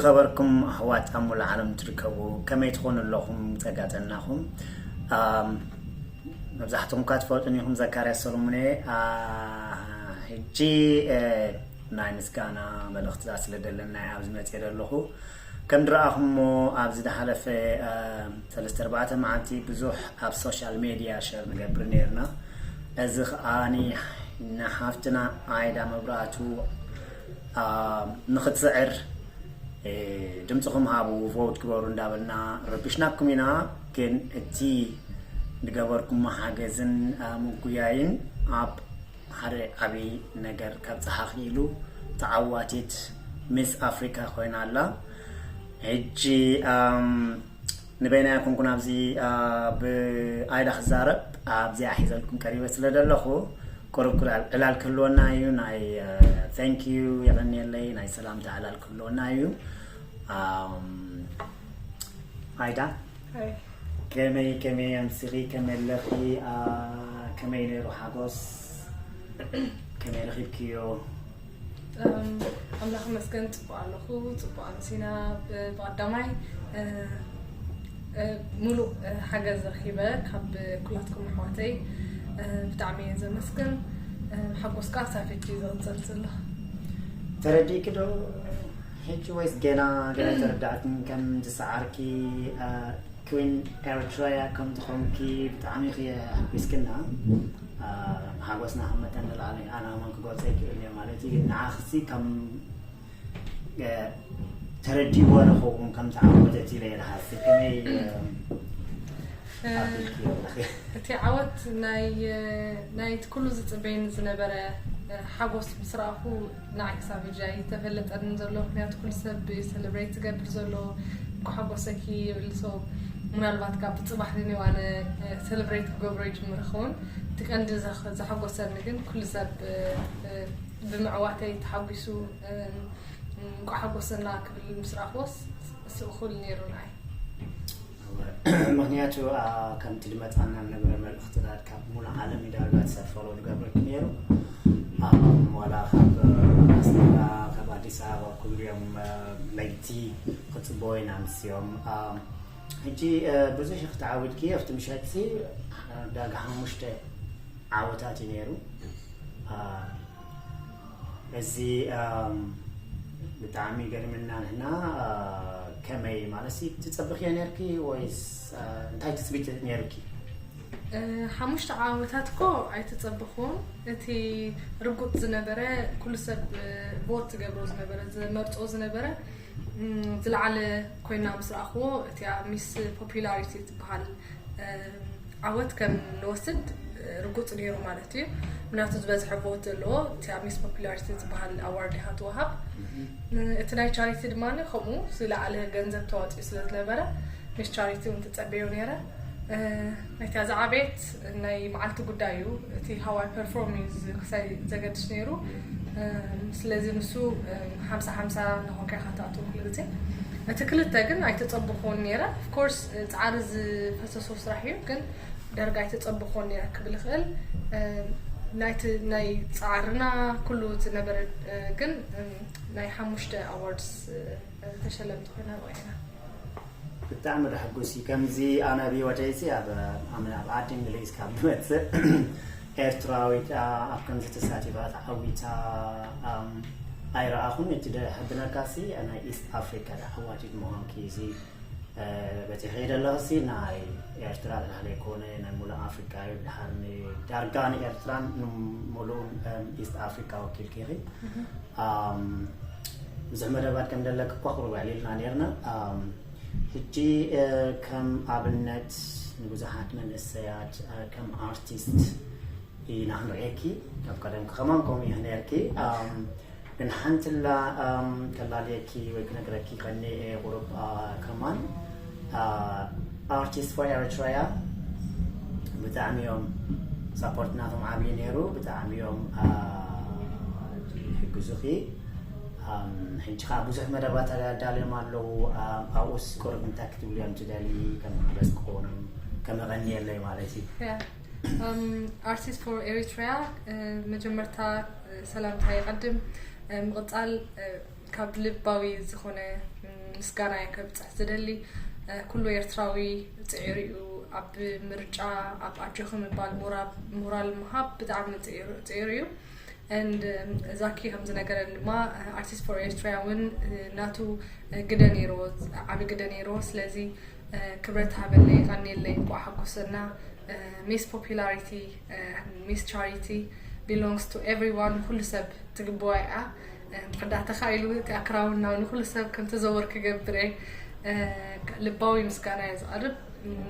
ዝኸበርኩም ኣሕዋት ኣብ ሙሉእ ዓለም ትርከቡ፣ ከመይ ትኾኑ ኣለኹም? ጸጋ ጥዕናኹም? ኣም፣ መብዛሕትኹም እኳ ትፈልጡኒ ኢኹም፣ ዘካርያስ ሰሎሙን እየ። ኣ፣ ሕጂ፣ እ፣ ናይ ምስጋና መልእኽትታት ስለ ደለና እየ ኣብዚ መጽየ ዘለኹ። ከም ዝረኣኹሞ ኣብዚ ዝሓለፈ፣ እ፣ ሰለስተ ኣርባዕተ መዓልቲ ብዙሕ ኣብ ሶሻል ሜድያ ሸር ንገብር ነይርና። እዚ ከኣ ንሓፍትና ኣይዳ መብራህቱ፣ ኣ፣ ንኽትስዕር፣ እ፣ ድምፅኹም ሃቡ፣ ቮት ግበሩ እንዳበልና ረቢሽናኩም ኢና። ግን እቲ ዝገበርኩሞ ሓገዝን፣ ኣ፣ ምጉያይን ኣብ ሓደ ዓብዪ ነገር ከብፅሓ ክኢሉ። ተዓዋቲት ሚስ ኣፍሪካ ኮይና ኣላ። ሕጂ፣ ኣም፣ ንበይና ኣይኮንኩን ኣብዚ፣ ኣ፣ ብኣይዳ ክዛረብ ኣብዚኣ ሒዘልኩም ቀሪበ ስለ ዘለኹ፣ ቁሩብ ቁሩብ ዕላል ክህልወና እዩ። ናይ፣ እ፣ thank you፣ የቐንየለይ፣ ናይ ሰላምታ ዕላል ክህልወና እዩ። ኣም፣ ኣይዳ፣ ሃይ። ከመይ፣ ከመይ ኣምሲኺ፣ ከመይ ኣለኺ? ኣ፣ ከመይ ነይሩ ሓጎስ? ከመይ ረኺብክዮ? እም፣ ኣምላኽ ይመስገን፣ ጽቡቕ ኣለኹ፣ ጽቡቕ ኣምሲና። ብ-፣ ብቐዳማይ፣ እ፣ እ፣ ሙሉእ፣ እ፣ ሓገዝ ረኺበ ካብ ኩላትኩም ኣሕዋተይ፣ እ፣ ብጣዕሚ እየ ዘመስግን። እ፣ ሓጎስ ከኣ ሳብ ሕጂ ዝቕጽል ዘሎ። ተረዲእኪ ዶ ሕጂ ወይስ ገና ገለ ተረዳእክን ከም ዝሰዓርኪ? እ፣ ኩዊን ኤርትራያ ከም ዝኾንኪ ብጣዕሚ ኢኺ ኣሕጒስክና። እ፣ ሓጎስና ካብ መጠን ንላዕሊ ኣነ እውን ክገልጾ ኣይክእልን እየ ማለት እዩ። ግን ንዓኽሲ ከም፣ እ፣ ተረዲእዎ ንኸውን ከም ተዓወተት ኢለ እየ ዝሓስብ። ከመይ፣ እ፣ እ፣ ኣቢልክዮ ኣለኺ? እቲ ዓወት ናይ፣ እ፣ ናይ እቲ ኩሉ ዝጽበየኒ ዝነበረ፣ እ፣ ሓጎስ ምስ ረኣኹ ንዓይ ክሳብ ሕጂ ኣይተፈለጠንን ዘሎ። ምኽንያቱ ኩሉ ሰብ እዩ ሰለብሬት ዝገብር ዘሎ፣ እንኳዕ ሓጎሰኪ ይብል። ሶ፣ ምናልባት ካብ ጽባሕ ንኔው ኣነ፣ እ፣ ሰለብሬት ክገብሮ ይጅምር ይኸውን። እቲ ቀንዲ ዘኽ-፣ ዘሐጎሰኒ ግን ኩሉ ሰብ፣ እ፣ እ፣ ብምዕዋተይ ተሓጒሱ፣ እ፣ እንኳዕ ሓጎሰና ክብል ምስ ረኣኽዎስ ስቕ ክብል ነይሩ ንዓይ። ምኽንያቱ፣ ኣ፣ ከምቲ ዝመጻና ዝነበረ መልእኽትታት ካብ ሙሉእ ዓለም እዩ ዳርጋ እቲ ሰብ ፎሎ ዝገብረኪ ነይሩ። ኣ፣ ዋላ ካብ ኣስመራ፣ ካብ ኣዲስ ኣበባ ኩሉ እዮም፣ እ፣ ለይቲ ክጽበዩ ኢና ኣምስዮም። ኣ፣ ሕጂ፣ እ፣ ብዙሕ ኢኺ ተዓዊትኪ፣ ኣብቲ ምሸትሲ ዳርጋ ሓሙሽተ ዓወታት እዩ ነይሩ። ኣ፣ እዚ፣ ኣም፣ ብጣዕሚ ገሪምና ንሕና። ኣ፣ ከመይ ማለትሲ ትጸብኽዮ ነርኪ ወይስ፣ ኣ፣ እንታይ ትጽቢት ነርኪ? እ፣ ሓሙሽተ ዓወታት እኮ ኣይተጸበኹን። እቲ ርጉጽ ዝነበረ፣ ኩሉ ሰብ፣ እ፣ ቮት ዝገብሮ ዝነበረ፣ ዝመርጾ ዝነበረ፣ እም፣ ዝለዓለ ኮይና ምስ ረኣኽዎ፣ እቲኣ ሚስ ፖፑላሪቲ ትበሃል፣ እ፣ ዓወት ከም ንወስድ፣ እ፣ ርጉጽ ነይሩ ማለት እዩ። ምክንያቱ ዝበዝሐ ቮት ዘለዎ፣ እቲኣ ሚስ ፖፑላሪቲ ዝበሃል ኣዋርድ ኢኻ ትወሃብ። እ፣ እቲ ናይ ቻሪቲ ድማ ከምኡ ዝለዓለ ገንዘብ ተዋፂኡ ስለ ዝነበረ፣ ሚስ ቻሪቲ እውን ትጸበዮ ነይረ። እ፣ ናይታ ዝዓበየት ናይ መዓልቲ ጉዳይ እዩ። እቲ ሃዋይ ፐርፎርም እዩ ዝ-፣ ክሳይ ዘገድሽ ነይሩ። እ፣ ስለዚ ንሱ፣ እ፣ ሓምሳ ሓምሳ እናኾንካ ኢኻ ትኣትዎ ኩሉ ግዜ። እቲ ክልተ ግን ኣይተጸበኹዎን ነይረ። ኦፍ ኮርስ፣ እ፣ ጻዕሪ ዝፈሰሶ ስራሕ እዩ፣ ግን ዳርጋ ኣይተጸበኹዎን ነይረ ክብል ይኽእል። እ፣ ናይቲ ናይ ጻዕርና ኩሉ ዝነበረ፣ እ፣ ግን፣ እ፣ ናይ ሓሙሽተ ኣዋርድስ፣ እ፣ ተሸለምቲ ኮይና ረኣይና። ብጣዕሚ ደሕጉስ እዩ። ከምዚ ኣነ ኣብ ህይወተይ እዚ ኣብ፣ ኣብ፣ ኣብ ዓዲ እንግሊዝ ካብ ዝመጽእ ኤርትራዊት፣ ኣ፣ ኣብ ከምዚ ተሳቲፋ ተዓዊታ፣ ኣም፣ ኣይረኣኹን። እቲ ደሕብነካሲ ናይ ኢስት ኣፍሪካ ዳ ዓዋቲት ምዃንኪ እዚ፣ እ፣ በቲ ከይደ ኣለኽሲ ናይ ኤርትራ ጥራሕ ዘይኮነ ናይ ሙሉእ ኣፍሪካ እዩ። ድሓር ንዳርጋ ንኤርትራን ንሙሉእ፣ እም፣ ኢስት ኣፍሪካ ወኪልኪ ኢኺ። ኣም፣ ብዙሕ መደባት ከም ዘለኪ እኳ ቁሩብ ኣዕሊልና ነይርና። ኣም፣ ሕጂ፣ እ፣ ከም ኣብነት ንብዙሓት መንእሰያት፣ እ፣ ከም ኣርቲስት ኢና ክንርእየኪ። ካብ ቀደምኪ ከማን ከምኡ ኢኺ ነይርኪ። ኣም፣ ግን ሓንትላ፣ ኣም፣ ከላልየኪ ወይ ክነግረኪ ከኒኤ ቁሩብ፣ ኣ፣ ከማን፣ ኣ፣ ኣርቲስት ፎር ኤሪትሪያ ብጣዕሚ እዮም ሳፖርት ናቶም ዓብዪ ነይሩ። ብጣዕሚ እዮም፣ ኣ፣ ይሕግዙኺ። ኣም፣ ሕጂ ኸዓ ብዙሕ መደባት ኣዳልዮም ኣለዉ። ኣም፣ ኣብኡስ ቁሩብ እንታይ ክትብልዮም ትደልዪ? ከም ሓገዝ ክኾኑ፣ ከም መቐንየለይ ማለት እዩ። ያ። ኣም፣ ኣርቲስት ፎር ኤሪትሪያ፣ እ፣ መጀመርታ፣ እ፣ ሰላምታ የቐድም። እ፣ ምቕጻል፣ እ፣ ካብ ልባዊ ዝኾነ፣ እ፣ ምስጋና እየ ከብፅሕ ዝደሊ። ኩሉ ኤርትራዊ ፅዒሩ እዩ። ኣብ ምርጫ ኣብ ኣጆኺ ምባል፣ ሞራል ምሃብ ብጣዕሚ ፅዒሩ እዩ። And ዛኪ ከም ዝነገረን ድማ ኣርቲስት ፎር ኤርትራ እውን ናቱ ግደ ነይርዎ፣ ዓብዪ ግደ ነይርዎ። ስለዚ ክብረት ሃበለይ፣ የቐንየለይ፣ እንኳዕ ሓጎሰና። ሚስ ፖፒላሪቲ፣ ሚስ ቻሪቲ belongs to everyone። ንኩሉ ሰብ ትግብዋ እያ። እንድሕር ዳ ተኻኢሉ እቲኣ ክራውን ናብ ንኩሉ ሰብ ከም ትዘወር ክገብር እየ። ልባዊ ምስጋና እየ ዘቕርብ።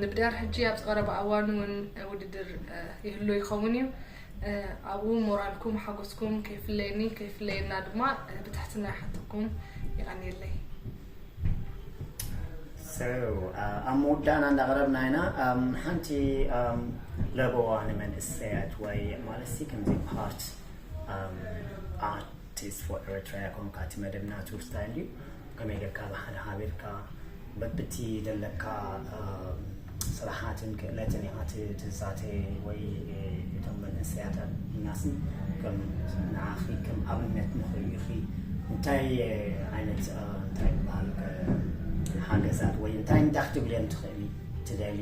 ንብዳር ሕጂ ኣብ ዝቐረበ ኣዋን እውን ውድድር ይህሉ ይኸውን እዩ። ኣብኡ ሞራልኩም፣ ሓጎስኩም ከይፍለየኒ፣ ከይፍለየና ድማ ብትሕትና ይሓተኩም። የቐንየለይ። So ኣብ መወዳእና እንዳቐረብና ኢና። ሓንቲ ለበዋ ንመንእሰያት ወይ ማለት ሲ ከምዚ ፓርት ኣርቲስት ፎር ኤርትራ ኮንካ እቲ መደብና ትውስታ እንድዩ ከመይ ጌርካ ብሓደ ሓቢርካ በብቲ ዘለካ ስራሓትን ክእለትን ኢኻ ትዛተ ወይ እቶም መንእሰያት ኣድናሲ ከም ንዓኺ ከም ኣብነት ንኽርእዩኺ እንታይ ዓይነት እንታይ ዝበሃል ሓገዛት ወይ እንታይ እንታይ ክትብልዮም ትኽእሊ ትደሊ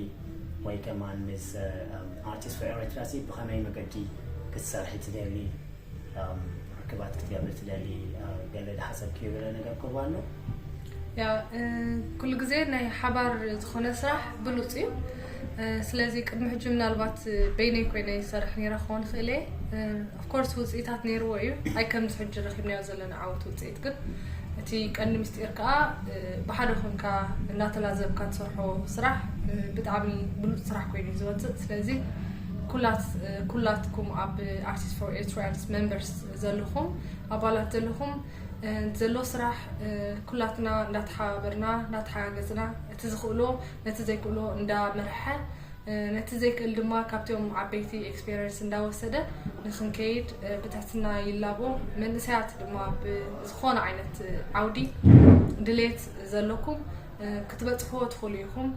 ወይ ከማን ምስ ኣርቲስት ፎር ኤርትራ ሲ ብኸመይ መገዲ ክትሰርሒ ትደሊ ርክባት ክትገብር ትደሊ ገለ ዝሓሰብክዮ ገለ ነገር ክህሉ ኣሎ? ያ ኩሉ ግዜ ናይ ሓባር ዝኾነ ስራሕ ብሉፅ እዩ። ስለዚ ቅድሚ ሕጂ ምናልባት በይነይ ኮይነ ይሰርሕ ነይረ ክኸውን ይኽእል እየ። ኦፍኮርስ ውፅኢታት ነይርዎ እዩ። ኣይ ከምዚ ሕጂ ረኪብናዮ ዘለና ዓወት ውፅኢት ግን እቲ ቀንዲ ምስጢር ከዓ ብሓደ ኮንካ እናተላዘብካ ትሰርሖ ስራሕ ብጣዕሚ ብሉፅ ስራሕ ኮይኑ እዩ ዝወፅእ። ስለዚ ኩላት ኩላትኩም ኣብ ኣርቲስት ፎር ኤርትራንስ ሜምበርስ ዘለኹም ኣባላት ዘለኹም ዘሎ ስራሕ ኩላትና እንዳተሓባበርና እንዳተሓጋገዝና እቲ ዝኽእሎ ነቲ ዘይክእሎ እንዳመርሐ ነቲ ዘይክእል ድማ ካብቶም ዓበይቲ ኤክስፔሪንስ እንዳወሰደ ንክንከይድ ብትሕትና ይላቦ። መንእሰያት ድማ ብዝኾነ ዓይነት ዓውዲ ድሌት ዘለኩም ክትበፅሕዎ ትኽእሉ ኢኹም።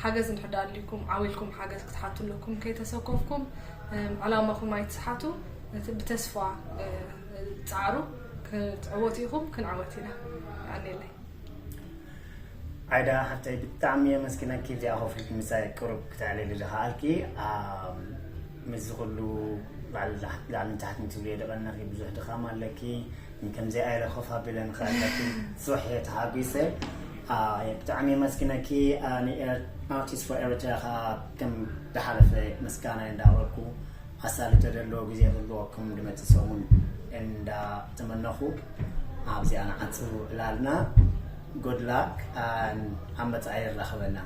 ሓገዝ እንድሕር ኣድልዩኩም ዓው ኢልኩም ሓገዝ ክትሓቱ ኣለኩም። ከይተሰኮፍኩም ዕላማኹም ኣይትስሓቱ። ብተስፋ ፃዕሩ። ክትዕወቱ ኢኹም፣ ክንዕወት ኢና። የቐንየለይ። ዓይዳ ሓፍተይ ብጣዕሚ የመስግነኪ እዚኣ ኮፍ ኢልኪ ምሳይ ቅሩብ ክተዕልሊ ዝኸኣልኪ። ምስዚ ኩሉ ላዕልን ታሕትን ትብልዮ ደቐነኺ ብዙሕ ድኻም ኣለኪ። ከምዚ ኣይረ ኮፍ ኣቢለ ንኽእለኪ ብዙሕ እየ ተሓጒሰ። ብጣዕሚ የመስግነኪ። ንኣርቲስት ፎር ኤርትራ ከዓ ከም ዝሓለፈ ምስጋና እንዳቕረብኩ ኣሳልጦ ዘለዎ ግዜ ክህልወኩም ድመፅእ ሰሙን እንዳተመነኹ ኣብዚኣ ንዓፅው ዕላልና። ጉድ ላክ። ኣብ መፃኢ ይራኸበና።